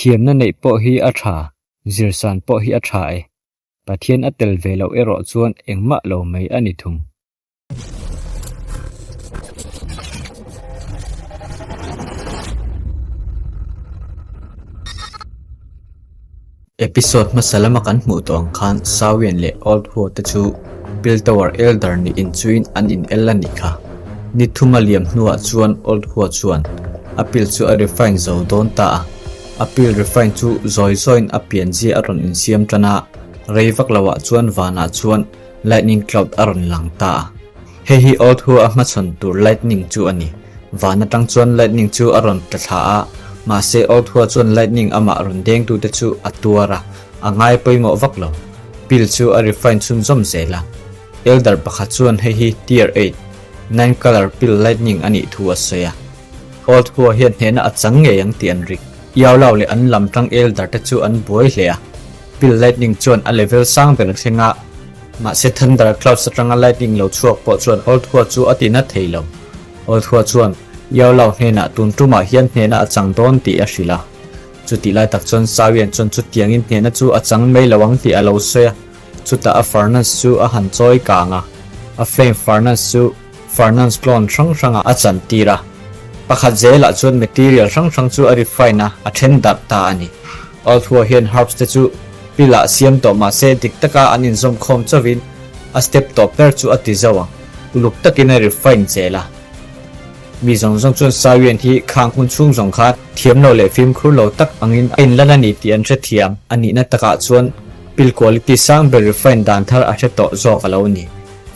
Thiamna neih pawh hi a tha, zirsan pawh hi a tha e. Pathian a tel ve loh erawh chuan engmah lo mai a ni thung. Episode hmasa lama kan hmuh tawh ang khan Sawian leh Old Huo te chu Piltower Elder nih inchuin an in el a nih kha. Ni thuma liam hnuah chuan Old Huo chuan a pil chu a refine zo dawn ta a. A pil refine chu zawi zawiin a pianzia a rawn insiam tan a, rei vak loah chuan vanah chuan Lightning cloud a rawn lang ta a. Hei hi Old Huo a hmachhawn tur lightning chu a ni. Van atang chuan lightning chu a rawn tla thla a, mahse Old Hua chuan lightning amah rawn dengtute chu a tuar a, a ngai pawimawh vak lo. Pill chu a refine chhunzawm zel a. Elder pakhat chuan hei hi Tier 8, Nine Color Pill Lightning a nih thu a sawi a. Old Hua hian hnehna a chang ngei ang tih an rik. Yao Lao leh an lam tang Elder te chu an buai hle a. Pill Lightning chuan a level sang ber thleng a, mahse Thunder Clouds atanga Lightning lo chhuak pawh chuan Old Hua chu a tina thei lo. Old Hua chuan Yao Lao hnenah tun tumah hian hnehna a chang dawn tih a hrilh a. Chutih lai tak chuan Sawian chuan chutiangin hnehna chu a chang mai lo ang tih a lo sawi a, chutah a furnace chu a han chawi kang a, a flame furnace chu furnace clone hrang hrangah a chan tir a. Pakhat zelah chuan material hrang hrang chu a refine a, a then darh ta a ni. Old Hua hian herbs te chu pill ah siam tawh mah se dik taka an inzawm khawm chauhin a step tawp ber chu a ti zo ang. Uluk takin a refine zel a. Mi zawng zawng chuan Sawian hi khang hun chhung zawng khan thiam lo leh fimkhur lo tak angin a inlan a ni tih an hrethiam. A nihna takah chuan pill quality sang ber refine dan thar a hre tawh zawk a lo ni.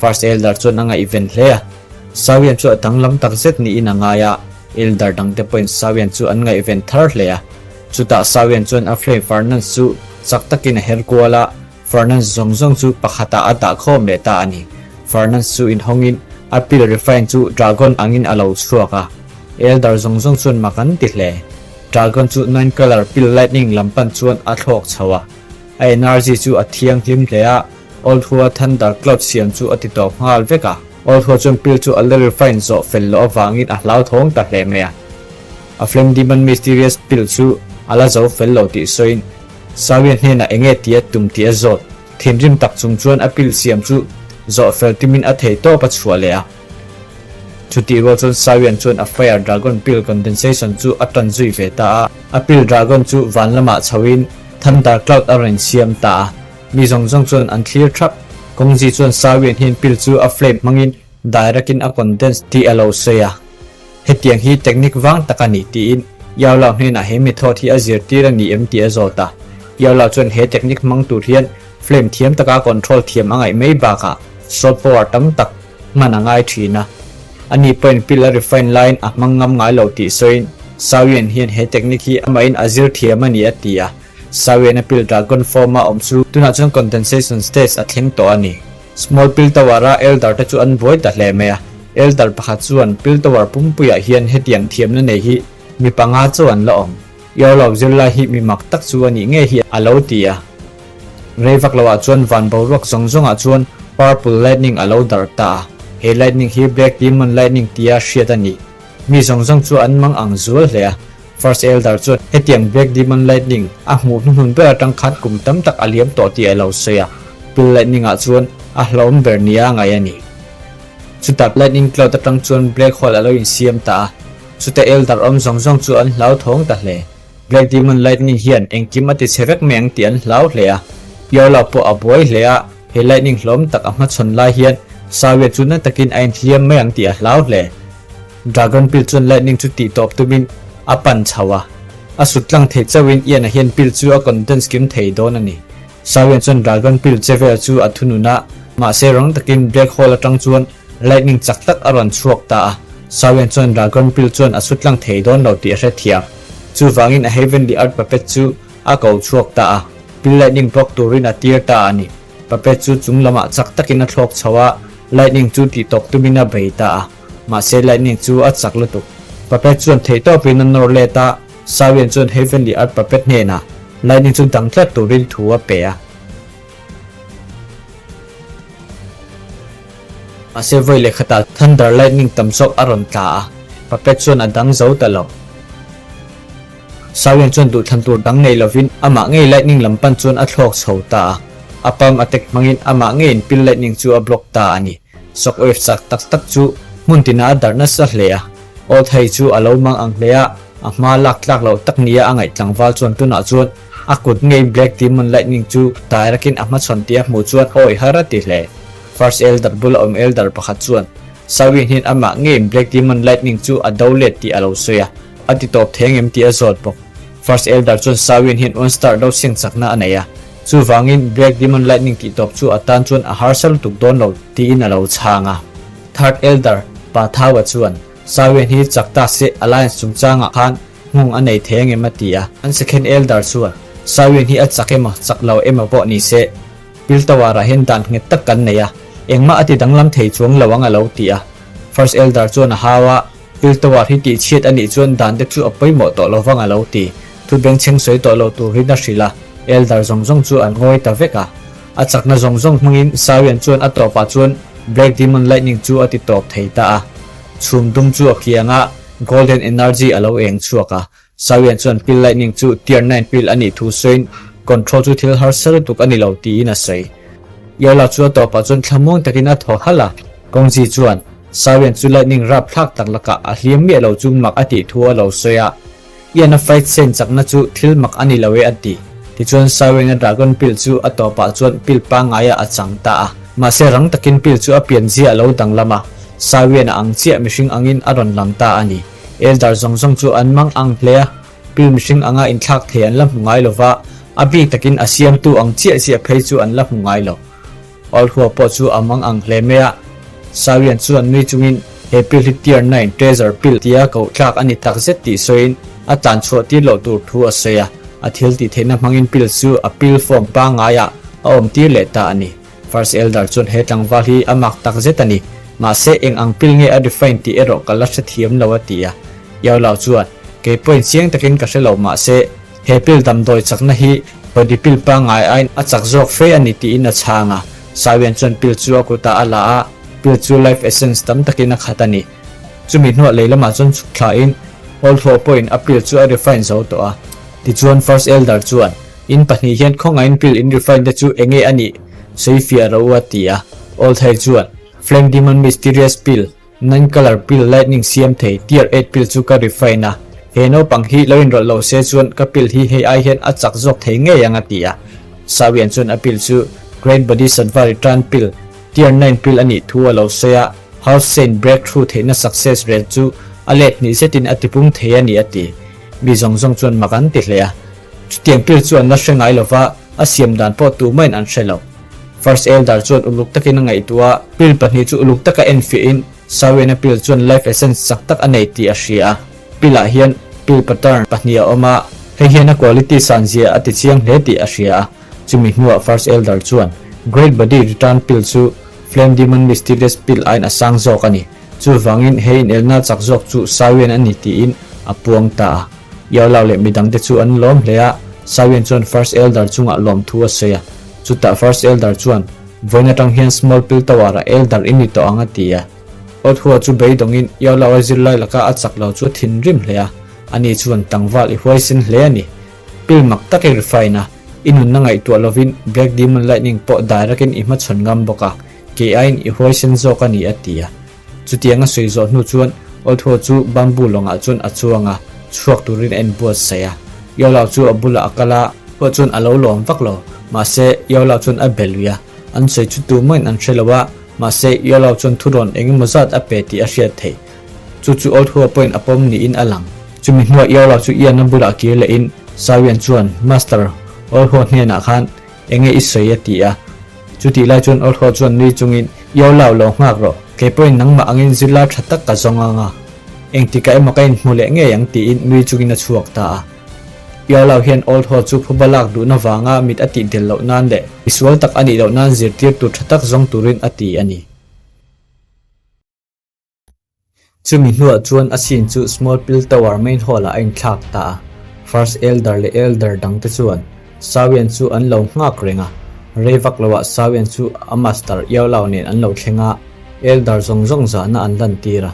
First Elder chuan a ngaihven hle a. Sawian chu a danglam tak zet niin a ngai a, Elder dangte pawhin Sawian chu an ngaihven thar hle a. Chutah Sawian chuan a flame furnace chu chak takin a her kual a, furnace zawng zawng chu pakhatah a dah khawm leh ta a ni. Furnace chu inhawngin a pil refine chu dragon angin a lo chhuak a, Elder zawng zawng chuan mak an ti hle. Dragon chu nine colour pil lightning lam pan chuan a thlawk chho a, a energy chu a thianghlim hle a, Old Hua thunder cloud siam chu a ti tawp nghal vek a. Old Hua chuan pil chu a la refine zawh fel loh avangin a hlauthawng ta hle mai a. A Flame Demon Mysterious Pill chu a la zo fel lo tih sawiin Sawian hnenah enge tih a tum tih a zawt. Thinrim tak chung chuan a pill siam chu zawh fel timin a thei tawp a chhuah leh a. Chutih rual chuan Sawian chuan a Fire Dragon Pill Condensation chu a tan zui ve ta a. A pill dragon chu van lamah chhoin Thunder Cloud a rawn insiam ta a. Mi zawng zawng chuan an thlir thap. Kawngzi chuan Sawian hian pill chu a flame hmangin direct in a condense tih a lo sawi a. Hetiang hi technique vang tak a ni tiin Yao Lao hnenah he method hi a zirtir a ni em tih a zawt a. Yao Lao chuan he technique hmang tur hian flame thiam taka control thiam a ngaih mai bakah soul power tam tak hman a ngai thin a. Ani pawhin pill a refine laiin a hmang ngam ngai lo tih sawiin Sao Yuan hian he technique hi amahin a zir thiam a ni a ti a. Sao Yuan a pill dragon form a awm chu tunah chuan condensation stage a thleng tawh a ni. Small Pill Tower-a Elder te chu an buai ta hle mai a. Elder pakhat chuan Pill Tower pumpuiah hian hetiang thiamna nei hi mi panga chu an la awm. Iaulo zirlai hi mi mak tak chu a nih ngei hi a lo ti a. Rei vak loah chuan van boruak zawng zawngah chuan Purple Lightning a lo darh ta a. He lightning hi Black Demon Lightning tia hriat a ni. Mi zawng zawng chu an mang ang zual hle a. First Elder chuan hetiang Black Demon Lightning a hmuh hnuhnun ber atang khan kum tam tak a liam tawh tih a lo sawi a, Pill Lightning ah chuan a hlauhawm ber nia a ngaih a ni. Chutah Lightning Cloud atang chuan Black Hole a lo insiam ta a, chuta Elder awm zawng zawng chu an hlauthawng ta hle. Black Demon Lightning hian engkim a ti chhe vek mai ang tih an hlau hle a, Yao pawh a buai hle a, he Lightning hlawm tak a hmachhawn lai hian Sawiat chu na takin a inhliam mai ang tih a hlau hle. Dragon Pill chuan Lightning chu tih tawp tumin a pan chho a, a sut tlang thei chauhin Ian-a hian pill chu a condense kim thei dawn a ni. Sawian chuan Dragon Pill che vel chu a thunun a, mahse rang takin Black Hole atang chuan Lightning chak tak a rawn chhuak ta a. Sawian chuan Dragon Pill chuan a sut tlang thei dawn lo tih a hrethiam. Chuvangin a Heavenly Earth Puppet chu a ko chhuak ta a, Pill Lightning block turin a tir ta a ni. Puppet chu chung lamah chak takin a thlawk chho a, Lightning chu tih tawp tumin a bei ta a. Mahse lightning chu a chak lutuk. Puppet chuan theihtawpin a nawr let a, Sawian chuan Heavenly Earth Puppet hnenah lightning chu dang tlat turin thu a pe a. Mahse vawi leh khatah thunder lightning tam zawk a rawn tla a, Puppet chuan a dang zo ta lo. Sawian chuan duhthlan tur dang nei lovin amah ngei lightning lam pan chuan a thlawk chho ta a. A palm attack hmangin amah ngeiin pil lightning chu a block ta a ni. Shockwave chak tak tak chu hmun tinah a darh nasa hle a. Old Hay chu a lo mang ang hle a, a hma lak tlak loh tak nia a ngaih tlangval chuan tunah chuan a kut ngei Black Demon Lightning chu tairakin a hmachhawn tih a hmuh chuan awi har a ti hle. First Elder bula awm Elder pakhat chuan Sawin hian amah ngeiin Black Demon Lightning chu a do let tih a lo sawi a, a ti tawp thei angem tih a zawt bawk. First Elder chuan Sawin hian One Star do siang chakna a nei a, chuvangin Black Demon Lightning tih tawp chu a tan chuan a harsa lutuk dawn lo tiin a lo chhang a. Third Elder, Pa Thaua chuan, Sawin hi chak ta se Alliance chungchangah khan nghawng a nei thei angem a ti a. An Second Elder chuan, Sawin hi a chak emaw chak lo emaw pawh ni se, Piltawara hian dan nghet tak kan nei a, engmah a ti danglam thei chuang lo ang a lo ti a. First Elder chuan a hau a, Piltawar hi tihchhiat a nih chuan dan te chu a pawimawh tawh lo vang a lo ti. Thu bengchheng sawi tawh lo turin a hrilh a, Elder zawng zawng chu an ngawi ta vek a. A chakna zawng zawng hmangin Sawian chuan a tawpah chuan Black Demon Lightning chu a ti tawp thei ta a. Chhum dum chu a kiang a, Golden Energy a lo eng chhuak a, Sawian chuan pil lightning chu tier nine pil a nih thu sawiin control chu thil harsa lutuk a ni lo tiin a sawi. Yola chu a tawpah chuan thlamuang takin a thaw halh a, Kawngji chuan Sawian chu lightning rap thlak tak lakah a hliam miah lo chu mak a tih thu a lo sawi a, Ian a fight sen chakna chu thil mak a ni lo e a ti. Tichuan Sawian a dragon pil chu a tawpah chuan pil pangaiah a chang ta a, mahse rang takin pil chu a pianzia a lo danglam a, Sawian a ang chiah mihring angin a rawn lang ta a ni. Elder zawng zawng chu an mang ang hle a, pil mihring anga inthlak thei an la hmu ngai lo va, a bik takin a siamtu ang chiah chiah phei chu an la hmu ngai lo. Awlhua pawh chu a mang ang hle mai a, Sawian chuan nui chungin he pil hi Tier Nine Treasure Pil tia koh tlak a ni takzet tih sawiin a tlan chhuah tir loh tur thu a sawi a, a thil tih theihna hmangin pil chu a pil form pangaiah a awm tir leh ta a ni. First Elder chuan he tlangval hi a mak tak zet a ni. Mahse eng ang pil nge a refine tih erawh ka la hrethiam lo a ti a. Yao Lao chuan, Kei pawhin chiang takin ka hre lo mahse he pil damdawi chakna hi body pil pangngai aiin a chak zawk fe a ni tiin a chhang a. Sawian chuan pil chu a kutah a la a, pil chu life essence tam takin a khat a ni. Chumi hnuah lei lamah chuan chhuk thlain Old Ho pawhin a pil chu a refine zo tawh a. Tichuan First Elder chuan, In pahnih hian khawngaiin pil in refine te chu enge a nih? Sawifiah ro a ti a. Old Hai chuan, Flame Demon Mysterious Pill, Nine Color Pill Lightning siam thei Tier Eight pill chu ka refine a, he naupang hi lo inrawlh lo se chuan ka pill hi hei ai hian a chak zawk thei ngei ang a ti a. Sawian chuan a pill chu Great Bodhisattva Return Pill, Tier Nine pill a nih thu a lo sawi a, Half Saint Breakthrough theihna success rate chu a let hnih zetin a tipung thei a ni a ti. Mi zawng zawng chuan mak an ti hle a. Chutiang pil chu an la hre ngai lova, a siam dan pawh tumahin an hre lo. First Elder chuan uluk takin a ngaihtuah a, pil pahnih chu uluk taka enfiahin Sawiana pil chuan life essence chak tak a nei tih a hria a. Pilah hian pil pattern pahnih a awm a, hei hian a quality san zia a ti chiang hle tih a hria a. Chumi hnuah First Elder chuan Great Body Return pil chu Flame Demon Mysterious pil aiin a sang zawk a ni. Chuvangin he inelna chak zawk chu Sawian a ni tiin a puang ta a. Yao leh midangte chu an lawm hle a, Sawian chuan First Elder chungah lawm thu a sawi a. Chutah First Elder chuan, Vawiin atang hian Small Pill Tower-ah Elder i ni tawh ang a ti a. Othua chu beidawngin Yao Lao-a zirlai laka a chak lo chu a thinrim hle a, ani chuan tlangval i huaisin hle a ni. Pill mak tak i refine a, i nunna ngaihtuah lovin Black Demon Lightning pawh direct-in i hmachhawn ngam bawk a, kei aiin i huaisen zawk a ni a ti a. Chutiang a sawi zawh hnu chuan Oldho chu bamboo lawngah chuan a chuang a, chhuak turin a inbuatsaih a. Yawlau chu a bulah a kal a, pawh chuan a lo lawm vak lo. Mahse, Yawlau chuan a be lui a, an sawi chu tumahin an hre lo a, mahse Yawlau chuan thurawn eng emaw zat a pe tih a hriat theih. Chu chu Oldho pawhin a pawm niin a lang. Chumi hnuah Yawlau chu Ian-a bulah kir lehin Sawian chuan, Master, Oldho hnenah khan Enge i sawi a ti a. Chutih lai chuan Awlhaw chuan nui chungin, Io lau lo nghak rawh, kei pawhin nangmah angin zirlai tha tak ka zawng ang a. Engtikah emaw ka inhmu leh ngei ang tiin nui chungin a chhuak ta a. Io lau hian Awlhaw chu phuba lak duhna vanga mit a tih del loh nan leh misual tak a nih loh nan zirtirtu tha tak zawng turin a ti a ni. Chumi hnuah chuan a scene chu Small Pill Tower main hall ah a inthlak ta a. First Elder leh Elder dangte chuan Sawian chu an lo nghak reng a. Rei vak loah Sawian chu a master Yao Lao nen an lo thleng a, Elder zawng zawng zahna an lantir a.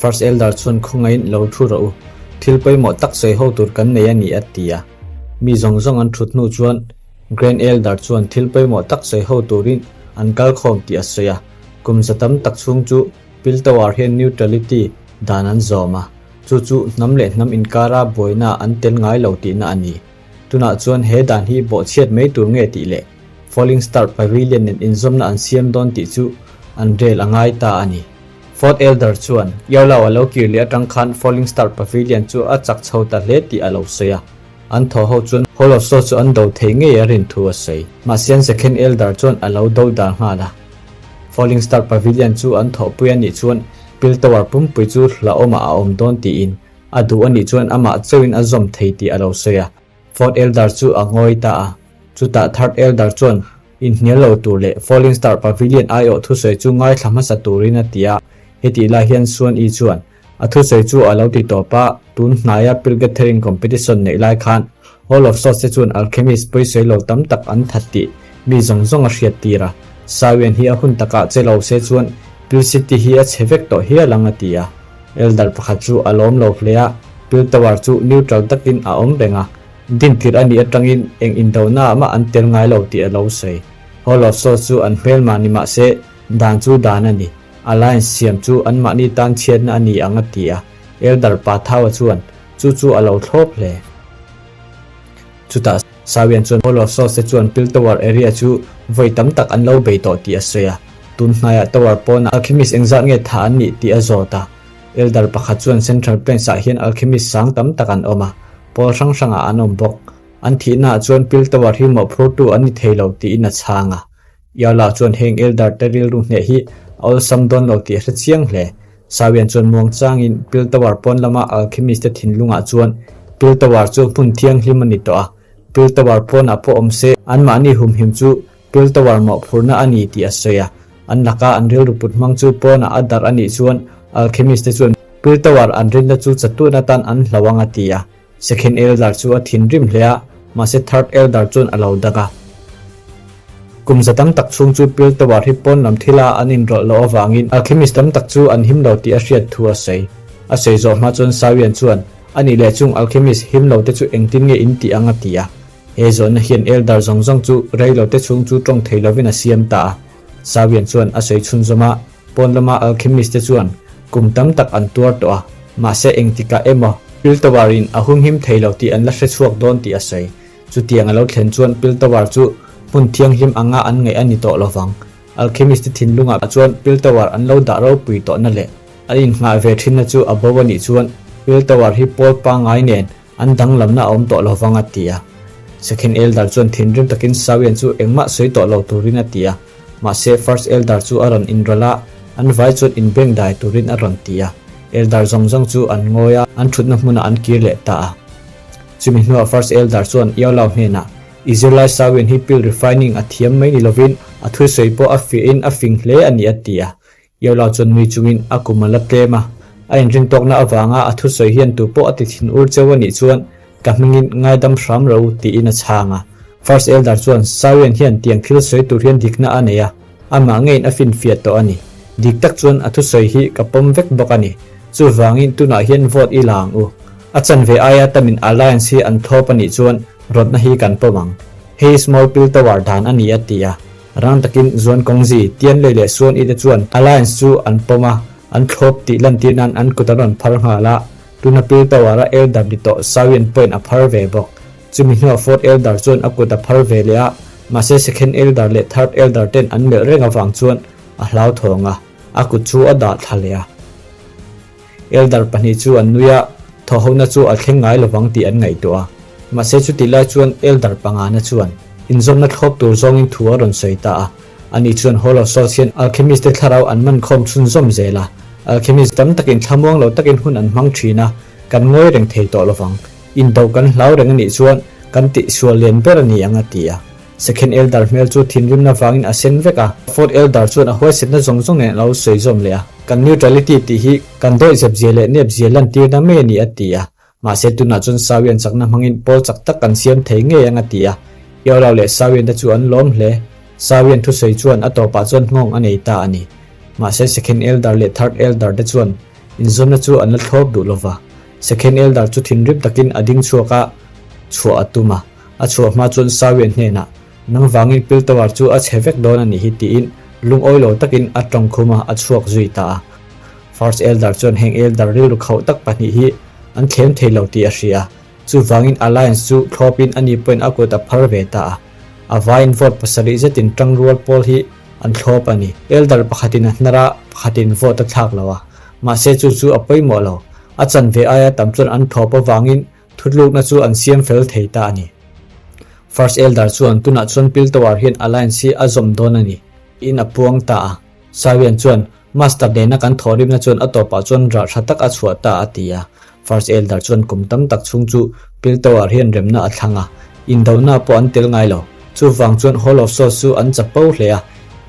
First Elder chuan khawngaihin lo thu rawh u. Thil pawimawh tak sawi ho tur kan nei a ni a ti a. Mi zawng zawng an thut hnu chuan Grand Elder chuan thil pawimawh tak sawi ho turin an kal khawm tih a sawi a. Kum za tam tak chhung chu Pil Tower hian neutrality dan an zawm a, chu chu hnam leh hnam inkara buaina an tel ngai lo tihna a ni. Tunah chuan he dan hi bawhchhiat mai tur nge tih leh Falling Star Pavilion nen inzawmna an siam dawn tih chu an rel a ngai ta a ni. Fourth Elder chuan Yao a lo kir leh atang khan Falling Star Pavilion chu a chak chho ta hle tih a lo sawi a. An thaw ho chuan Hall of Swords chu an do thei ngei a rin thu a sawi. Mahse an Second Elder chuan a lo do dar nghal a. Falling Star Pavilion chu an thawhpui a nih chuan Pil Tower pumpui chu hlauhawmah a awm dawn tiin a duh a nih chuan amah chauhin a zawm thei tih a lo sawi a. Fourth Elder chu a ngawi ta a. Chutah Third Elder chuan inhnial lo tur leh Falling Star Pavilion aiawh thusawi chu ngaithla hmasa turin a ti a. Hetih lai hian Suan I chuan a thusawi chu a lo ti tawp a, tun hnaia Pill Gathering Competition neih lai khan Hall of Swords te chuan Alchemist pawisawi lo tam tak an that tih mi zawng zawng a hriat tir a. Sawian hi a hun takah che lo se chuan Pill City hi a chhe vek tawh hial ang a ti a. Elder pakhat chu a lawm lo hle a, Pill Tower chu neutral takin a awm reng a, dintir a nih atangin eng indona ah mah an tel ngai lo tih a lo sawi. Hall of Swords chu an hmelma ni mah se, dan chu dan a ni. Alliance siam chu anmahni tan chhiatna a ni ang a ti a, Elder Pa Thaua chuan chu chu a lo thlawp hle. Chutah Sawian chuan Hall of Swords te chuan Pill Tower area chu vawi tam tak an lo bei tawh tih a sawi a, tun hnaiah tower pawnah alchemist engzat nge tha an nih tih a zawt a. Elder pakhat chuan Central Plains ah hian alchemist sang tam tak an awm a, pawl hrang hrangah an awm bawk. An thihnaah chuan Pill Tower hi mawhphurtu an ni thei lo tiin a chhang a. Yala chuan heng Elder te rilru hneh hi a awlsam dawn lo tih a hre chiang hle. Sawian chuan muang changin Pil Tower pawn lama Alchemist te thinlungah chuan Pil Tower chu hmun thianghlim a ni tawh a, Pil Tower pawnah pawh awm se anmahni humhim chu Pil Tower mawhphurhna a ni tih a sawi a. An laka an rilru put hmang chu pawnah a darh a nih chuan Alchemist te chuan Pil Tower an rinna chu chatun atan an hlo ang a ti a. Second Elder chu a thinrim hle a, mahse Third Elder chuan a lo dak a. Kum za tam tak chhung chu Pil Tower hi pawn lam thila an inrawlh loh avangin alchemist tam tak chu an him lo tih a hriat thu a sawi. A sawi zawh hma chuan Sawian chuan, A nih leh chung alchemist him lo te chu engtin nge in tih ang a ti a. He zawhna hian Elder zawng zawng chu rei lo te chhung chu tawng thei lovin a siam ta a. Sawian chuan a sawi chhunzawm a. Pawn lama alchemist te chuan kum tam tak an tuar tawh a, mahse engtikah emaw Pil Tower in a humhim thei lo tih an la hre chhuak dawn tih a sawi. Chutiang a lo thlen chuan Pil Tower chu hmun thianghlim anga an ngaih a ni tawh lovang. Alchemist te thinlungah chuan Pil Tower an lo dah ropui tawhna leh an innghah ve thinna chu a bo a nih chuan Pil Tower hi pawl pangngai nen An danglamna a awm tawh lo vang a ti a. Second Elder chuan thinrim takin Sawian chu engmah sawi tawh lo turin a ti a. Mahse First Elder chu a rawn inrawlh a, an vai chuan inbeng dai turin a rawn ti a. Elder zawng zawng chu an ngawi a, an thutna hmunah an kir leh ta a. Chumi hnuah First Elder chuan Iaulau hnenah, I zirlai Sawian hi pill refining a thiam mai ni lovin a thusawi pawh a fiahin a fing hle a ni a ti a. Yola chuan nui chungin a kum a la tlem a, a inrintawkna avanga a thusawi hian tu pawh a ti thin ur cheu a nih chuan ka hmingin ngaidam hram ro tiin a chhang a. First Elder chuan Sawian hian tiang thil sawi tur hian dikna a nei a, amah ngeiin a finfiah tawh a ni. Dik tak chuan a thusawi hi ka pawm vek bawk a ni. Chuvangin tunah hian vote i la ang u. A chanve aia tamin Alliance hi an thlawp a nih chuan rawtna hi kan pawm ang. Hei Small Pill Tower dan a ni a ti a. Rang takin Zuan Kawngzi, Tianlei leh Suan I te chuan Alliance chu an pawm a, an thlawp tih lantir nan an kut an rawn phar nghal a. Tuna Pil Tower-a Elder ni tawh Sawian pawhin a phar ve bawk. Chumi hnuah Fourth Elder chuan a kut a phar ve leh a, mahse Second Elder leh Third Elder ten an melh reng avang chuan a hlauthawng a, a kut chu a dah thla leh a. Elder pahnih chu an nui a, thawhhona chu a thleng ngai lovang tih an ngaihtuah a. Mahse chutih lai chuan Elder pangana chuan inzawmna thlawp tur zawngin thu a rawn sawi ta a. Ani chuan Hall of Swords hian Alchemist te thlarau an man khawm chhunzawm zel a. Alchemist tam takin thlamuang lo takin hun an hmang thin a, kan ngawi reng thei tawh lovang. Indo kan hlau reng a nih chuan kan tihsual lian ber a ni ang a ti a. Second Elder hmel chu thinrimna vangin a sen vek a, Fourth Elder chuan a huaisetna zawng zawng nen a lo sawi zawm leh a. Kan neutrality tih hi kan dawihzep zia leh nep zia lantirna mai a ni a ti a. Mahse tunah chuan Sawian chakna hmangin pawl chak tak kan siam thei ngei ang a ti a. Iaulau leh Sawian te chu an lawm hle. Sawian thusawi chuan a tawpah chuan nghawng a nei ta a ni. Mahse Second Elder leh Third Elder te chuan inzawmna chu an la thlawp duh lova. Second Elder chu thinrim takin a ding chhuak a, chhuah a tum a. A chhuah hma chuan Sawian hnenah, Nang vangin Pill Tower chu a chhe vek dawn a nih hi tiin lungawi lo takin a tawng khum a, a chhuak zui ta a. First Elder chuan heng Elder rilru khauh tak pahnih hi an thlem thei lo tih a hria a. Chuvangin Alliance chu thlawpin ani pawhin a kut a phar ve ta a. A vaiin vote pasarih zetin tangrual pawl hi an thlawp a ni. Elder pakhatin a hnar a, pakhatin vote a thlak lo a. Mahse chu chu a pawimawh lo. A chanve aia tam chuan an thlawp avangin thutlukna chu an siam fel thei ta a ni. First Elder chuan tunah chuan Piltower hian Alliance hi a zawm dawn a ni tiin a puang ta a. Sawian chuan Master nena kan thawhrimna chuan a tawpah chuan rah tha tak a chhuah ta a ti a. First Elder chuan kum tam tak chhung chu Piltower hian remna a thlang a, indona pawh an tel ngai lo. Chuvang chuan Hall of Swords chu an chapo hle a,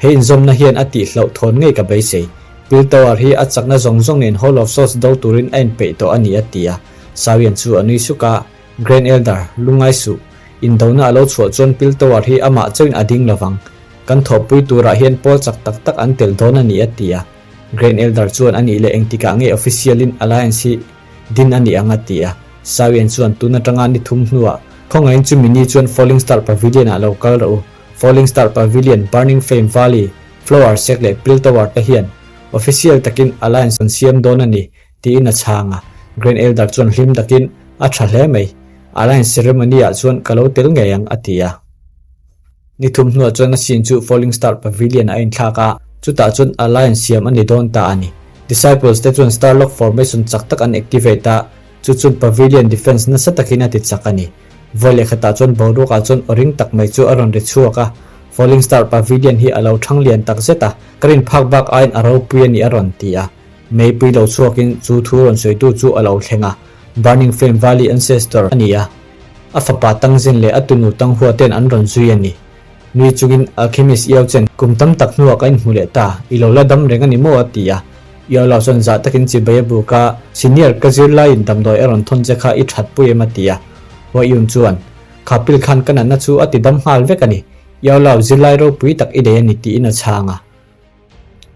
he inzawmna hian a tihhlauh thawn ngei ka beisei. Piltower hi a chakna zawng zawng nen Hall of Swords do turin a inpeih tawh a ni a ti a. Sawian chu a nui suk a, Grand Elder, lungai suh. Indona a lo chhuah chuan Piltower hi amah chauhin a ding lovang. Kan thawhpui turah hian pawl chak tak tak an tel dawn a ni a ti a. Grand Elder chuan a nih leh engtikah nge official in alliance hi din a nih ang a ti a. Sawian chuan tun atanga ni thum hnuah khawngaihin chumi ni chuan Falling Star Pavilion ah lo kal rawh u. Falling Star Pavilion, Burning Flame Valley, Flower Shack leh Pill Tower te hian official takin alliance an siam dawn a ni tiin a chhang a. Grand Elder chuan hlim takin a tha hle mai. Alliance ceremony ah chuan ka lo tel ngei ang a ti a. Ni thum hnuah chuan a scene chu Falling Star Pavilion a inthlak a, chutah chuan Alliance siam a ni dawn ta a ni. Disciples te chuan Star Lock Formation chak tak an activate a, chu chuan Pavilion defense nasa takin a ti chak a ni. Vawi leh khatah chuan boruakah chuan aw ring tak mai chu a rawn ri chhuak a, Falling Star Pavilion hi a lo thang lian tak zet a, ka rin phak bak aiin a ropui a ni a rawn ti a. Meipui lo chhuakin chu thu rawn sawitu chu a lo thleng a, Burning Flame Valley Ancestor a ni a. A fapa Tangzin leh a tunu Tanghua ten an rawn zui a ni. Nui chungin Alchemist Yao Chen kum tam tak hnuah ka inhmu leh ta, i lo la dam reng a ni maw a ti a. Yao Lao chuan zah takin chibai a buk a, Senior, ka zirlaiin damdawi a rawn thawn che kha i that pui em a ti a. Hua Yun chuan, Kha pil khan ka natna chu a ti dam nghal vek a ni. Yao Lao, zirlai ropui tak i nei a ni tiin a chhang a.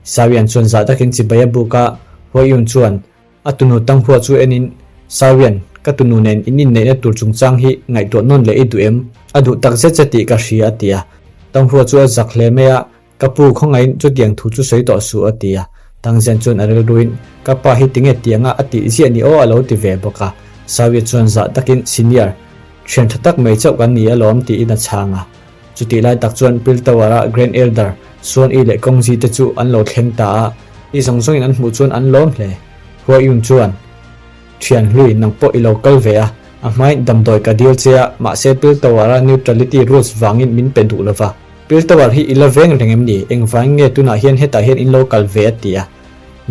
Sawian chuan zah takin chibai a buk a, Hua Yun chuan, A tunu Tanghua chu enin, Sawian, ka tunu nen in inneihna tur chungchang hi ngaihtuah nawn leh i duh em? A duh tak zet che tih ka hria, a ti a. Tanghua chu a zak hle mai a, Ka pu, khawngaihin chutiang thu chu sawi tawh suh, a ti a. Tangzen chuan a rilruin, Ka pa hi tinge tianga a tih ziah ni aw, a lo ti ve bawk a. Sawia chuan zah takin, Senior, thian tha tak mai chauh kan ni alawm, tiin a chhang a. Chutih lai tak chuan Piltower-a Grand Elder, Suan-i leh Kawngzi te chu an lo thleng ta a, mi zawng zawngin an hmuh chuan an lawm hle. Hua Yun chuan, Thian hlui, nang pawh i lo kal ve a, a hmain damdawi ka dil che a, mahse Piltower-a neutrality rules vangin min pe duh lova. Piltower hi i la veng reng em ni? Engvangin nge tunah hian hetah hian in lo kal ve? a ti a.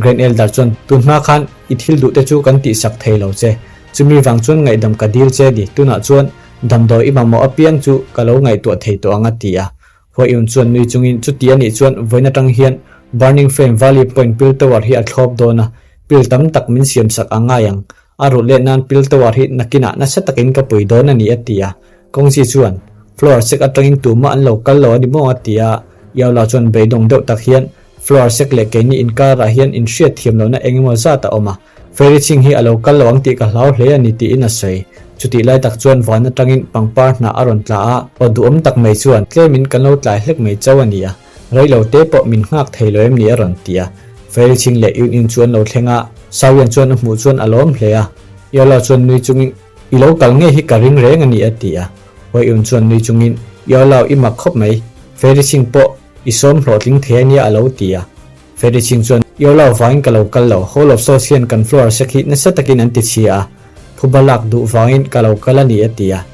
Grand Elder chuan, Tun hma khan i thil duh te chu kan tihsak thei lo che. Chumi vang chuan ngaihdam ka dil che ni. Tunah chuan Damdawi i mamawh apiang chu ka lo ngaihtuah thei tawh ang a ti a. Huaiun chuan nui chungin chuti a nih chuan vawiin atang hian Burning Flame Valley Point Pill Tower hi a thlawp dawn a, pill tam tak min siamsak a ngai ang. A rulh leh nan Pill Tower hi nakinah nasa takin ka pui dawn a ni a ti a. Kawngzi chuan Floor sek atangin tumah an lo kal lo a ni maw a ti a. Yaola chuan beidawng deuh tak hian Floor sek leh keini inkarah hian inhriat thiam lohna eng emaw zat a awm a. Fairy ching hi a lo kal lo ang tih ka hlau hle a ni tiin a sawi. Chutih lai tak chuan van atangin pangpar hnah a rawn tla a, aw duhawm tak mai chuan tlemin kan lo tlai hlek mai chauh a ni a, reilo te pawh min nghak thei lo em ni a rawn ti a. Fairy ching leh Yun Yun chu an lo thleng a, Sawian chuan a hmuh chuan a lawm hle a. Yola chuan nui chungin, I lo kal ngei hi ka ring reng a ni a ti a. Hua Yun chuan nui chungin, Yola i mak khawp mai, Fairy ching pawh i sawm hlawhtling thei a nia a lo ti a. Freddy Ching chuan, Yola vangin ka lo kal lo, Hall of Souls hian kan floor sek hi nasa takin an ti chhia a, phuba lak duh vangin ka lo kal a ni a ti a.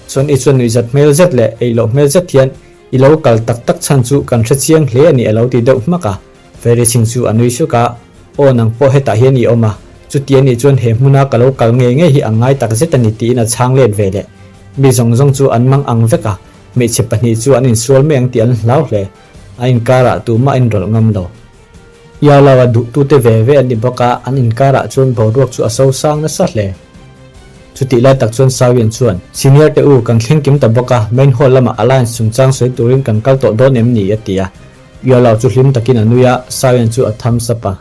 Chuan i chuan nuihzat hmel zet leh ei loh hmel zet hian i lo kal tak tak chhan chu kan hre chiang hle a ni a lo ti deuh hmak a. Freddy Ching chu a nui suk a, Aw nang pawh hetah hian i awm a, chuti a nih chuan he hmuna ka lo kal ngei ngei hi a ngai tak zet a ni tiin a chhang let ve leh. Mi zawng zawng chu an mang ang vek a, hmeichhe pahnih chu an insual mai ang tih an hlau hle. A inkarah tumah a inrawlh ngam lo. Ialao-a duhtute ve ve an ni bawk a, an inkarah chuan boruak chu a sosang nasa hle. Chutih lai tak chuan Sawian chuan, Senior te u, kan thleng kim ta bawk a, main hall lamah Alliance chungchang sawi turin kan kal tawh dawn em ni? a ti a. Ialao chu hlim takin a nui a, Sawian chu a thumbs up a.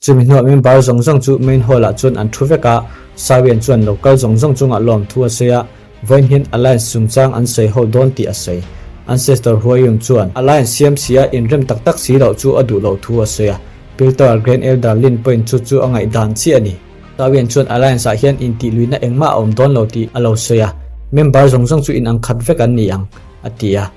Chumi hnuah member zawng zawng chu main hall ah chuan an thu vek a, Sawian chuan lo kal zawng zawng chungah lawmthu a sawi a, vawiin hian alliance chungchang an sawi ho dawn tih a sawi. Ancestor Huayun chuan alliance siam si a inrem tak tak si loh chu a duh loh thu a sawi a, Piltower Grand Elder Lin pawhin chu chu a ngaihdan chiah a ni. Sawian chuan alliance ah hian intihluihna engmah a awm dawn lo tih a lo sawi a, member zawng zawng chu inang khat vek an ni ang, a ti a.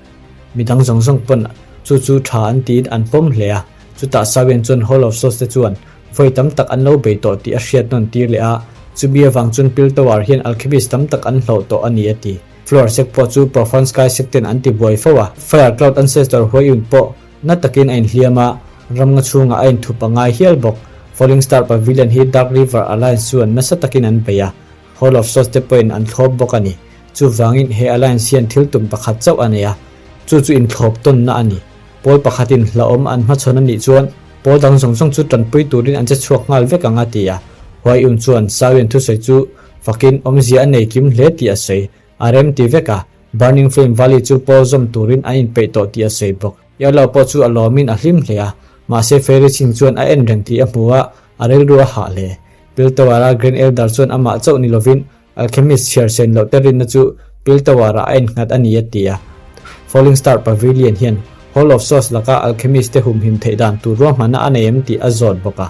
Midang zawng zawng pawn chu chu tha an tiin an pawm hle a. Chutah Sawian chuan Hall of Swords te chuan vawi tam tak an lo bei tawh tih a hriat nawn tir leh a, chumi avang chuan Piltover hian alchemist tam tak an hlauh tawh a ni a ti. Floor sek pawh chu Profound Sky sek ten an ti buai fo a, Fire Cloud Ancestor Huayun pawh na takin a inhliam a, ramnga chhungah a inthup a ngai hial bawk. Falling Star Pavilion hi Dark River Alliance chuan nasa takin an bei a, Hall of Swords te pawhin an thlawp bawk a ni. Chuvangin he alliance hian thil tum pakhat chauh a nei a, chu chu inthlawp tawnna a ni. Pawl pakhatin hlauhawm an hmachhawn a nih chuan pawl dang zawng zawng chu tanpui turin an che chhuak nghal vek ang a ti a. Huaiun chuan Sawian thusawi chu fakin awmzia a nei kim hle tih a sawi. A rem ti vek a, Burning Flame Valley chu pawl zawm turin an inpeih tawh tih a sawi bawk. Yellow pawh chu a lawmin a hlim hle a, mahse Fairy Ching chuan a en reng tih a hmu a, a rilru a hah hle. Piltower-a Grand Elder chuan amah chauh ni lovin Alchemist chhiar sen loh te rinna chu Piltower-ah a innghat a ni a ti a. Falling Star Pavilion hian Hall of Swords laka Alchemist te humhim theih dan tur ruahmanna a nei em tih a zawt bawk a.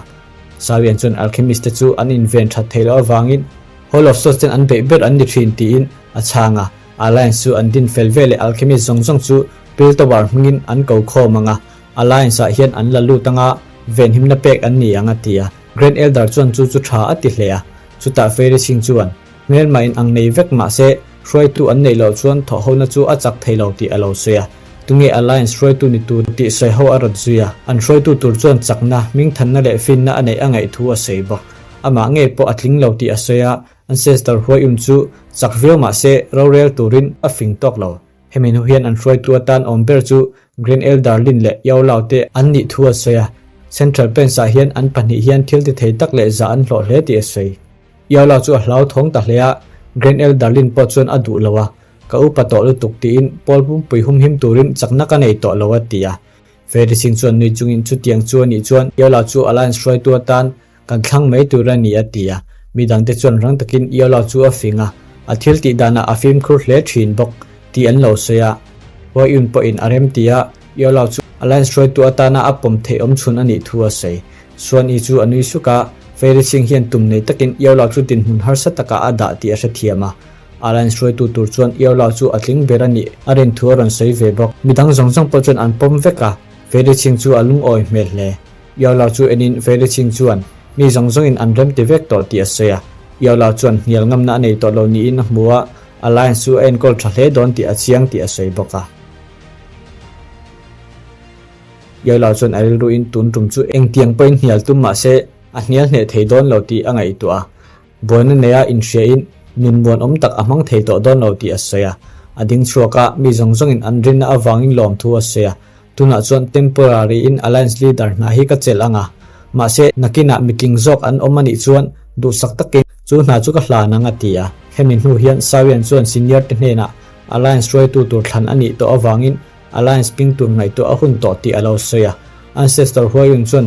Sawian chuan Alchemist te chu an inven that theih loh avangin Hall of Swords ten an beih ber an ni thin tiin a chhang a. Alliance chu an din fel veleh Alchemist zawng zawng chu Piltower hmingin an ko khawm ang a, Alliance ah hian an la lut anga venhimna pek an ni ang a ti a. Grand Elder chuan chu chu tha a ti hle a. Chutah Fairy Singh chuan, Hmelmah in ang nei vek mah se, hruaitu an neih loh chuan thawhhona chu a chak thei lo tih a lo sawi a. Tunge Alliance hruaitu ni tur tih sawi ho a rawn zui a, an hruaitu tur chuan chakna, hmingthanna leh finna a neih a ngaih thu a sawi bawk. Amah ngei pawh a tling lo tih a sawi a, Ancestor Huaiun chu chak viau mah se rorel turin a fing tawk lo. Hemi hnu hian an hruaitu atan awm ber chu Grand Elder Lin leh Yao Lao te an nih thu a sawi a. Central Plains ah hian an pahnih hian thil ti thei tak leh zah an hlawh hle tih a sawi. Yao Lao chu a hlauthawng ta hle a, Grand Elder Lin pawh chuan a duh lo a, Ka upa tawh lutuk tiin Pawl pumpui humhim turin chakna ka nei tawh lo a ti a. Fairy Singh chuan nui chungin chutiang chu a nih chuan Yao Lao chu Alliance hruaitu atan Kan thlang mai tur a ni a ti a, mi dangte chuan rang takin Iola chu a fing a, a thil tih danah a fimkhur hle thin bawk tih an lo sawi a. Huayun pawhin a rem ti a, Iola chu Alliance hruaitu atana a pawm theih awm chhun a nih thu a sawi. Suan-i chu a nui suk a, Fairy Singh hian tum nei takin Iola chu dinhmun harsa takah a dah tih a hrethiam a. Alliance hruaitu tur chuan Iola chu a tling ber a nih a rin thu a rawn sawi ve bawk. Mi dang zawng zawng pawh chuan an pawm vek a, Fairy Singh chu a lungawi hmel hle. Yaola chu enin Feli Ching chuan mi zawng zawngin an rem ti vek tawh tih a sawi a. Yaola chuan hnial ngamna a nei tawh lo niin a hmu a, Alliance chu a enkawl tha hle dawn tih a chiang tih a sawi bawk a. Yaola chuan a rilruin tun tum chu engtiang pawhin hnial tum mah se a hnial hneh thei dawn lo tih a ngaihtuah a. Buaina neia inhriain nun muanawm tak a hmang thei tawh dawn lo tih a sawi a. A ding chhuak a, mi zawng zawngin an rinna avangin lawmthu a sawi a. Tunah chuan temporary in Alliance leader hna hi ka chelh ang a, mahse nakinah mitling zawk an awm a nih chuan duhsak takin chu hna chu ka hlan ang a ti a. Hemi hnu hian Sawian chuan senior te hnenah Alliance hruaitu tur thlan a nih tawh avangin Alliance ping tur ngaihtuah a hun tawh tih a lo sawi a. Ancestor Huayun chuan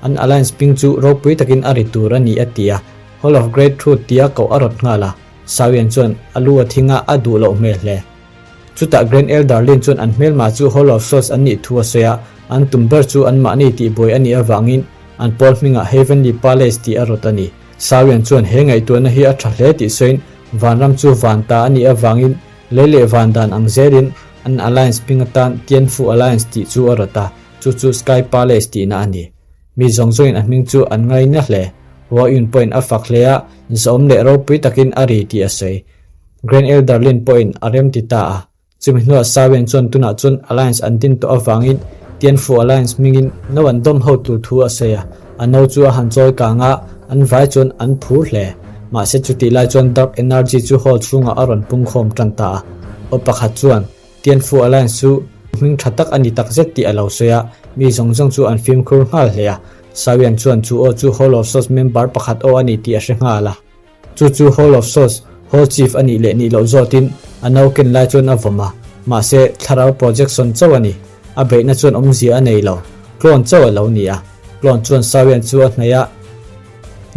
an Alliance ping chu ropui takin a ri tur a ni a ti a, Hall of Great Truth tia koh a rawt nghal a. Sawian chuan a lu a thing a, a duh loh hmel hle. Chutah Grand Elder Lin chuan an hmelma chu Hall of Swords an nih thu a sawi a, an tum ber chu anmahni tihbuai a nih avangin an pawl hmingah Heavenly Palace tih a rawt a ni. Sawian chuan he ngaihtuahna hi a tha hle tih sawiin vanram chu van ta a nih avangin lei leh van dan ang zelin an alliance hming atan Tianfu Alliance tih chu a rawt a, chu chu Sky Palace tihna a ni. Mi zawng zawngin a hming chu an ngaina hle. Hua Yun pawhin a fak hle a, zawm leh ropui takin a ri tih a sawi. Grand Elder Lin pawhin a rem ti ta a. Chumi hnuah Sawian chuan tunah chuan Alliance an din tawh avangin Tianfu Alliance hmingin no an dawm ho tur thu a sawi a. A no chu a han chawi kang a, an vai chuan an phur hle. Mahse chutih lai chuan Dark Energy chu hall chhungah a rawn pungkhawm tan ta a. Aw pakhat chuan Tianfu Alliance chu hming tha tak a ni takzet tih a lo sawi a, mi zawng zawng chu an fimkhur nghal hle a. Sawian chuan chu aw chu Hall of Swords member pakhat aw a ni tih a hre nghal a. Chu chu Hall of Swords, Hall Chief a nih leh nih loh zawtin a no ken lai chuan a vawm a, mahse thlarau projection chauh a ni. A beihna chuan awmzia a nei lo. Clone chauh a lo ni a. Clone chuan Sawian chu a hnaih a,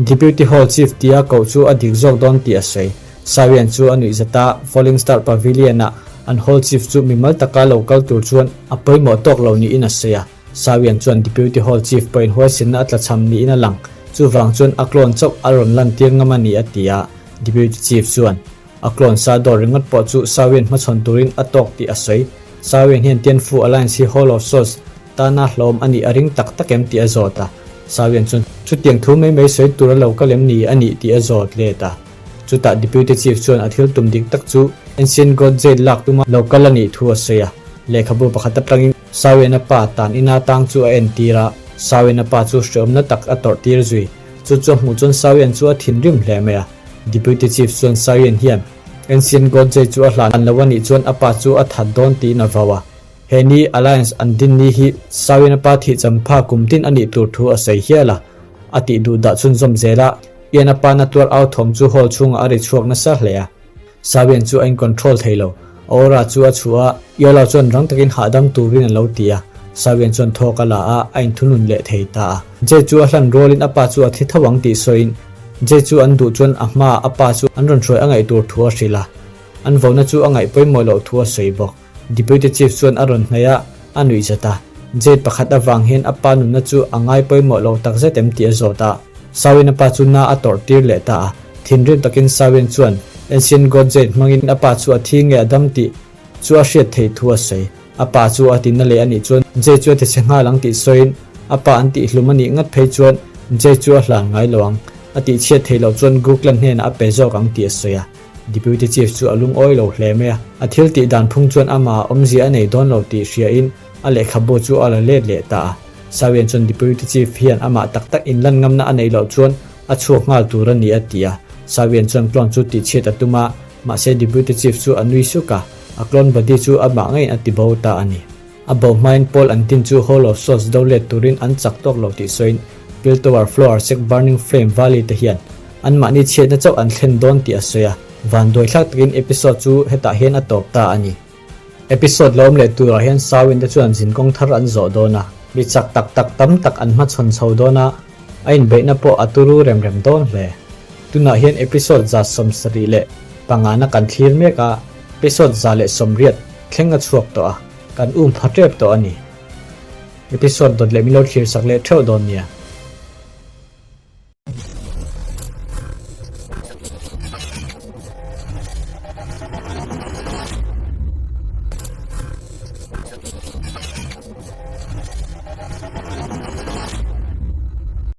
Deputy Hall Chief tia koh chu a dik zawk dawn tih a sawi. Sawian chu a nuih zat a, Falling Star Pavilion-a an Hall Chief chu mimal taka lo kal tur chuan a pawimawh tawk lo niin a sawi a. Sawian chuan Deputy Hall Chief pawhin huaisenna a tlachham niin a lang, chuvang chuan a clone chauh a rawn lantir ngam a ni a ti a. Deputy Chief chuan a clone sa dawr ringawt pawh chu Sawian hmachhawn turin a tawk tih a sawi. Sawian hian Tianfu Alliance hi Hall of Souls tana hlawm a nih a ring tak tak em tih a zawt a. Sawian chuan chutiang thu mai mai sawi tur a lo kal em ni a nih tih a zawt let a. Chutah Deputy Chief chuan a thil tum dik tak chu Ancient God Jade lak tuma lo kal a nih thu a sawi a. Lehkhabu pakhat atangin Sawiana pa tan ina tang chu a entir a, Sawiana pa chu hreawmna tak a tawrh tir zui. Chu chu a hmuh chuan Sawian chu a thinrim hle mai a. Deputy Chief chuan Sawian hian Ancient God Jade chu a hlan lo a nih chuan a pa chu a that dawn tiin a vau a. He ni Alliance an din ni hi Sawiana pa thih champha kum tin a nih tur thu a sawi hial a, a tih duh dah chhunzawm zel a. Ian a pa na tuar au thawm chu hall chhungah a ri chhuak nasa hle a. Sawian chu a in control thei lo. A aura chu a chhuah a, Iola chuan rang takin hahdam turin a lo ti a. Sawian chuan thawk a la a, a inthunun leh thei ta a. Jay chu a hlan rualin a pa chu a thi tho ang tih sawiin Jay chu an duh chuan a hmaah a pa chu an rawn hruai a ngaih tur thu a hrilh a. An vona chu a ngaih pawimawh loh thu a sawi bawk. Deputy Chief chuan a rawn hnaih a, a nuih zat a. Jade pakhat avang hian a pa nunna chu a ngai pawimawh lo tak zet em tih a zawt a. Sawin a pa chu na a tawrh tir leh ta a. Thinrim takin Sawin chuan Ancient God Jade hmangin a pa chu a thi nge a dam tih chu a hriat theih thu a sawi. A pa chu a tina leh a nih chuan Jade chu a ti chhe nghal ang tih sawiin a pa an tihhlum a nih ngat phei chuan Jade chu a hlan ngai lo ang. A tihchhiat theih loh chuan Guklan hnenah a pe zawk ang tih a sawi a. Deputy Chief chu a lungawi lo hle mai a, a thil tih dan phung chuan amah awmzia a nei dawn lo tih hriain a lehkhabu chu a la let leh ta a. Sawian chuan Deputy Chief hian amah tak tak inlan ngamna a neih loh chuan a chhuak nghal tur a ni a ti a. Sawian chuan clone chu tihchhiat a tum a, mahse Deputy Chief chu a nui suk a, a clone body chu amah ngeiin a ti bo ta a ni. A bo hmain Paul an tin chu Hall of Souls do let turin an chak tawk lo tih sawiin Piltover Floor Sek Burning Flame Valley te hian anmahni chhiatna chauh an thlen dawn tih a sawi a, vanduai thlak takin episode chu hetah hian a tawp ta a ni. Episode lo awm leh turah hian Sawin te chuan zinkawng thar an zawh dawn a, mi chak tak tak tam tak an hmachhawn chho dawn a, a inbeihna pawh a turu rem rem dawn hle. Tunah hian episode 75na kan thlir mek a, episode 180 thleng a chhuak tawh a. Kan um pha tep tawh a ni. Episode dawt leh min lo thlir sak leh theuh dawn nia.